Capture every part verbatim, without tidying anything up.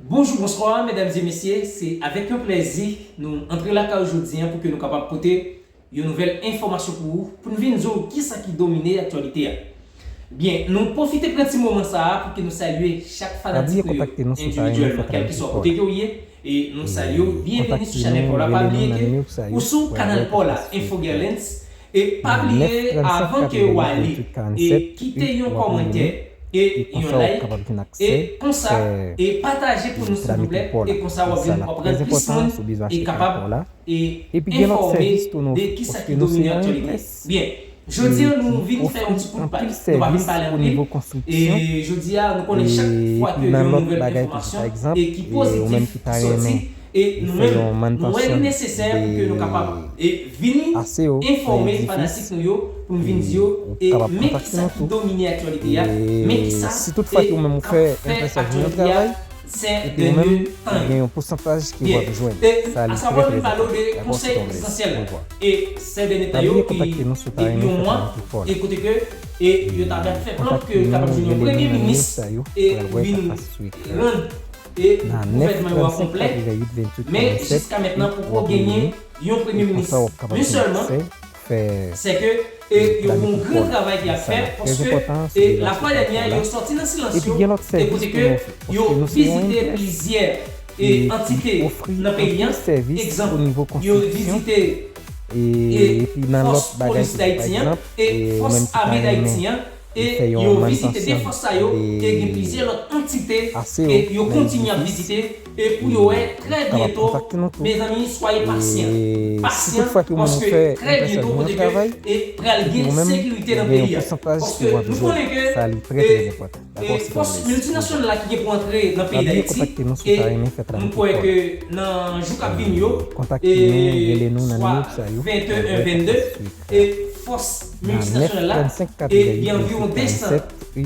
Bonjou, bonswa, medam e mesye. Se avèk yon plèzi nou antre lakay ou jodi a pou ke nou kapab pote yon nouvèl enfòmasyon pou ou, pou n vin di w kisa ki domine aktyalite a. Byen, nou pwofite pran ti moman sa a pou ke nou salye chak fanatik nou yo endividyèlman, kèlkeswa kote ke w ye, e nou salye w, byenveni sou chanèl pa w la. Pa bliye ke ou sou kanal pa w la, Info Guerlens, e pa bliye, avan ke w ale, e kite yon kòmantè e yon like, e konsa, e pataje pou nou, silvouplè, e konsa w ap vin, w ap rann plis moun e kapab e enfòme de kisa ki domine aktyalite. Byen, jodi a nou vin fè yon ti kout pale, nou pa vin pale anpil. E jodi a, nou konnen chak fwa ke gen yon nouvèl enfòmasyon e ki pozitif ki sòti, e nou menm, nou wè li nesesè pou ke nou kapab e vini enfòme fanatik nou yo, pou n vin di yo, e men kisa ki domine aktyalite a, men kisa e k ap fèt aktyalite a, sè dènye tan yo. Byen, e a sa w ap vin pale w de konsèy prezidansyèl la. E sè dènye tan yo, e depi yon mwa, e kote ke e yo ta pral fè plan pou ke yo kapab jwenn yon premye minis e vin rann e gouvènman yo a konplè. Men jiska mentnan poko genyen yon premye minis. Men sèlman, sè ke e yo gen yon gran travay ki ap fèt, paske e lafwa dènyè yo sòti nan silans yo, e kote ke yo vizite plizyè e antite nan peyi a. Egzanp, yo vizite e fòs polis Dayiti an e fòs ame Dayiti an, e yo vizite de fòs sa yo, e gen plizyè lòt antite e yo kontinye ap vizite, e pou yo wè trè byento. Mezanmi, swaye pasyan, pasyan, paske trè byento kote ke e pral gen sekirite nan peyi a, paske nou konnen ke e e fòs miltinasyonal la ki gen pou antre nan peyi Dayiti, e m kwè ke nan jou k ap vini yo, e swa venteyen, vennde, e fòs miltinasyonal la e gen anviwon de san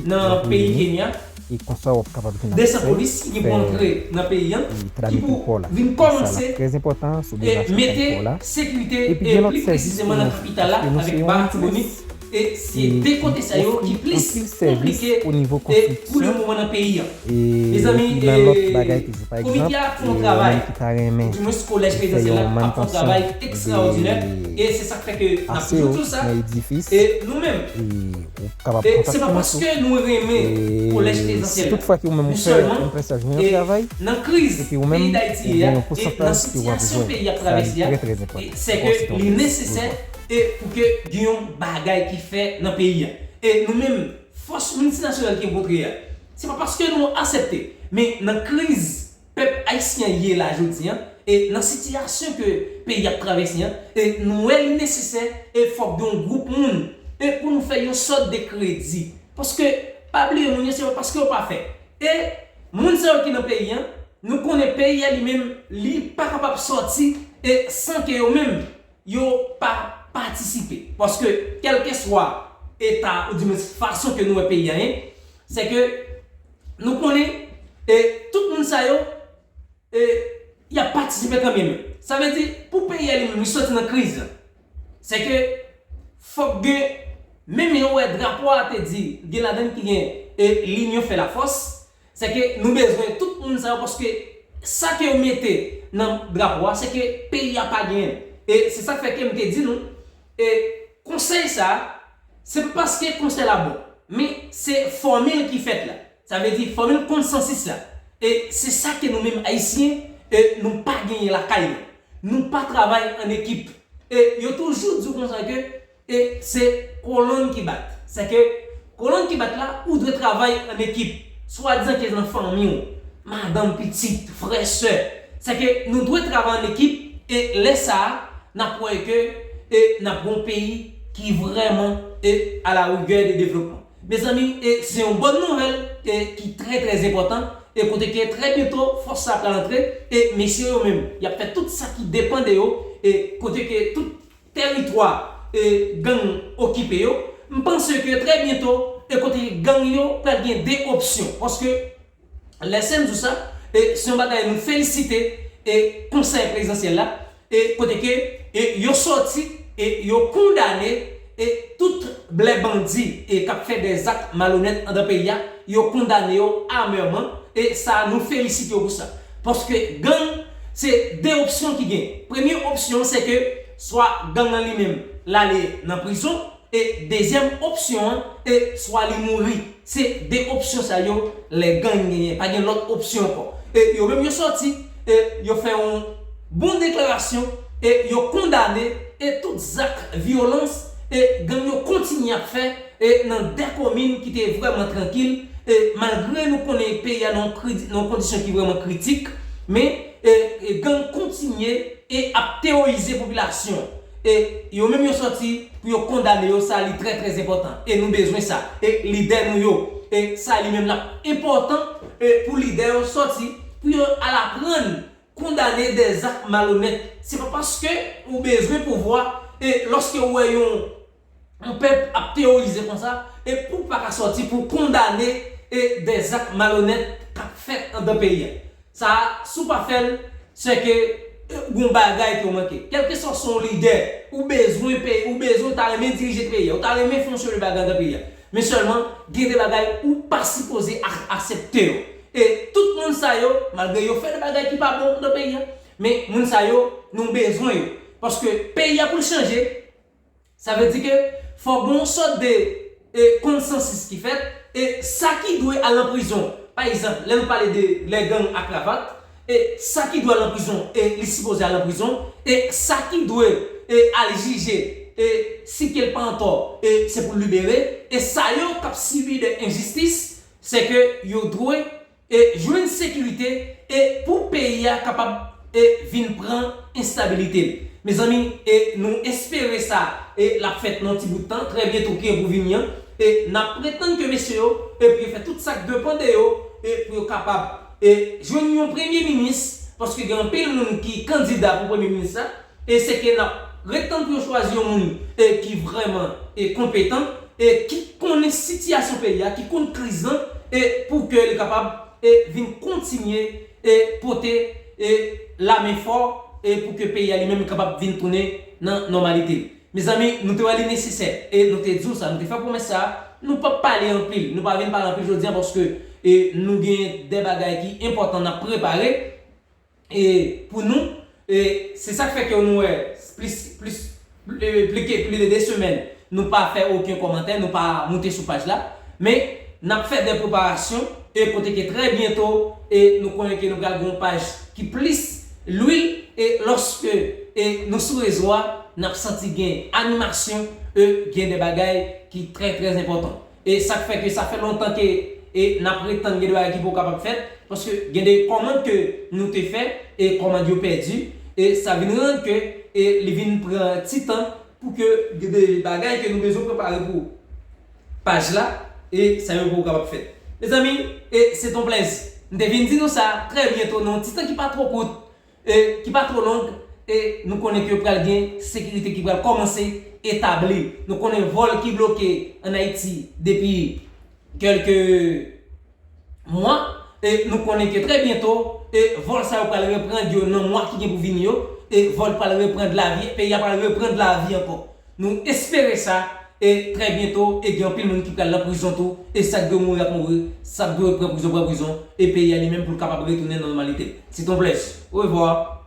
nan peyi Kenya, de san polis ki gen pou antre nan peyi a, ki pou vin kòmanse e mete sekirite, e pli presizeman nan kapital la avèk Ba Latibonit. E se de kote sa yo ki plis konplike e pou le moman nan peyi a. Mezanmi, e komite a ap fè yon travay, oudimwens kolèj prezidansyèl la ap fè yon travay ekstraòdinè, e se sa k fè ke n ap toujou di w sa. E nou menm, e se pa paske nou renmen kolèj prezidansyèl la, men sèlman e nan kriz peyi Dayiti ye a, e nan sitiyasyon peyi ap travèse a, e sè ke li nesesè e pou ke gen yon bagay ki fè nan peyi a. E nou menm, fòs miltinasyonal ki kontre a, se pa paske nou aksepte, men nan kriz pèp ayisyen ye la jodi a, e nan sitiyasyon ke peyi ap travèse a, e nou wè li nesesè e fòk gen yon gwoup moun e pou nou fè yon sòt de kredi. Paske, pa bliye, moun yo, se pa paske yo pa fè. E moun sa yo ki nan peyi a, nou konnen peyi a li menm, li pa kapab sòti e san ke yo menm yo pa patisipe. Paske, kèlkeswa eta, oudimwens fason ke nou wè peyi a ye, sè ke nou konnen e tout moun sa yo, e y ap patisipe kanmenm. Sa vle di, pou peyi a li menm, li sòti nan kriz la, sè ke fòk gen, menm jan w wè drapo a te di, gen ladan l ki gen e L'union fait la force, sè ke nou bezwen tout moun sa yo, paske sa ke yo mete nan drapo a, sè ke peyi a pa genyen. E se sa k fè ke m te di nou, e konsèy sa a, se pa paske konsèy la bon, men se fòmil ki fèt la. Sa vle di fòmil konsansis la. E se sa ke nou menm ayisyen, e nou pa genyen lakay nou. Nou pa travay an ekip. E yo toujou di w konsa ke e se kolonn ki bat. Sè ke kolonn ki bat la, ou dwe travay an ekip. Swadizan ke nan fanmi w, madanm, pitit, frè, sè. Sè ke nou dwe travay an ekip, e lè sa a, n ap wè ke e n ap gen yon peyi ki vrèman e à la rigueur de développement. Mezanmi, e se yon bòn nouvèl e ki trè, trè enpòtan, e kote ke trè byento fòs sa pral antre, e mesye yo menm, y ap fè tout sa ki depann de yo, e kote ke tout tèritwa e gang okipe yo, m panse ke trè byento, e kote gang yo pral gen de opsyon, paske lè sè m di w sa, e se yon bagay nou felisite e konsèy prezidansyèl la, e kote ke e yo sòti e yo kondane e tout blè bandi e k ap fè dèzak malonèt anndan peyi a, yo kondane yo amèman, E sa, nou felisite yo pou sa. Paske gang, se de opsyon ki gen. Premye opsyon, se ke swa gang nan li menm, l ale nan prizon, e dezyèm opsyon an, e swa li mouri. Se de opsyon sa yo, lè gang genyen. Pa gen lòt opsyon ankò. E yo menm yo sòti, e yo fè yon bon deklarasyon, e yo kondane, e tout zak vyolans, e gang yo kontinye ap fè, e nan de komin ki te vrèman trankil, e malgre nou konnen peyi a nan yon kredi-, nan yon kondisyon ki vrèman kritik, men, e, e gang kontinye, e ap teworize popilasyon. E yo menm yo sòti pou yo kondane yo, sa li trè, trè enpòtan. E nou bezwen sa. E lidè nou yo, e sa li menm l ap enpòtan, e pou lidè yo sòti, pou yo al aprann kondane de zak malonèt. Se pa paske ou bezwen pouvwa, e lòske ou wè yon, yon pèp ap teworize konsa, e pou w pa ka sòti pou kondane, e de zak malonèt k ap fèt anndan peyi a. Sa, si w pa fè l, se ke, e, gon bagay ke w manke. Kèlkeswa se yon lidè, ou bezwen peyi, ou bezwen, ou ta renmen dirije peyi a, ou ta renmen fè yon seri de bagay nan peyi a. Men sèlman, gen de bagay ou pa sipoze ak-, aksepte yo. E tout moun sa yo, malgre yo fè de bagay ki pa bon nan peyi a, men moun sa yo, nou bezwen yo. Paske peyi a pou l chanje, sa vle di ke fòk gen yon sòt de, e, konsansis ki fèt, e sa ki dwe al nan prizon, pa egzanp, lè nou pale de lè gang a kravat, e sa ki dwe al nan prizon, e li sipoze al nan prizon, e sa ki dwe, e al jije, e si ke l pa antò, e se pou l libere, e sa yo k ap sibi de enjistis, se ke yo dwe, e jwenn sekirite, e pou peyi a kapab, e vin pran estabilite l. Mezanmi, e nou espere sa, e l ap fèt nan ti bout tan, trè byento ki gen pou vini an, e n ap pretann ke mesye yo, e pou yo fè tout sa k depann de yo, e pou yo kapab, e jwenn yon premye minis, paske gen anpil moun ki kandida pou premye minis la, e se ke n ap ret tann pou yo chwazi yon moun, e ki vrèman, e konpetan, e ki konnen sitiyasyon peyi a, ki konn kriz lan, e pou ke li kapab, e vin kontinye, e pote, e lamen fò, e pou ke peyi a li menm kapab vin tounen nan nòmalite. Mezanmi, nou te wè li nesesè, e nou te di w sa, nou te fè pwomès sa, nou p ap pale anpil, nou pa vin pale anpil jodi a, paske, e nou gen de bagay ki enpòtan n ap prepare, e pou nou, e se sa k fè ke nou wè plis, plis, e, plis ke, plis de de semèn, nou pa fè okenn kòmantè, nou pa moute sou paj la. Men, n ap fè de preparasyon, e kote ke trè byento, e nou konnen ke nou pral gen yon paj ki plis lwil, e lòske, e nou sou rezo a, n ap santi gen animasyon, e gen de bagay ki trè, trè enpòtan. E sa k fè ke sa fè lontan ke, e n ap ret tann gen de bagay ki poko kapab fèt, paske gen de kòmand ke nou te fè, e kòmand yo pèdi, e sa vin rann ke, e li vin pran ti tan pou ke gen de bagay ke nou bezwen prepare pou paj la, e sa yo poko kapab fèt. Mezanmi, e se t on plèzi. M te vin di nou sa trè byento, nan yon ti tan ki pa twò kout, e ki pa twò long, e nou konnen ke pral gen sekirite ki pral kòmanse etabli. Nou konnen vòl ki bloke ann Ayiti depi kèlke mwa, e nou konnen ke trè byento, e vòl sa yo pral reprann yo nan mwa ki gen pou vini yo, e vòl pral reprann lavi, peyi a pral reprann lavi ankò. Nou espere sa, e trè byento, e gen anpil moun ki pral nan prizon tou, e sa k dwe mouri ap mouri, sa k dwe pran prizon pran prizon, e peyi a li menm pou l kapab retounen nan nòmalite. Se t on plèzi. Orevwa.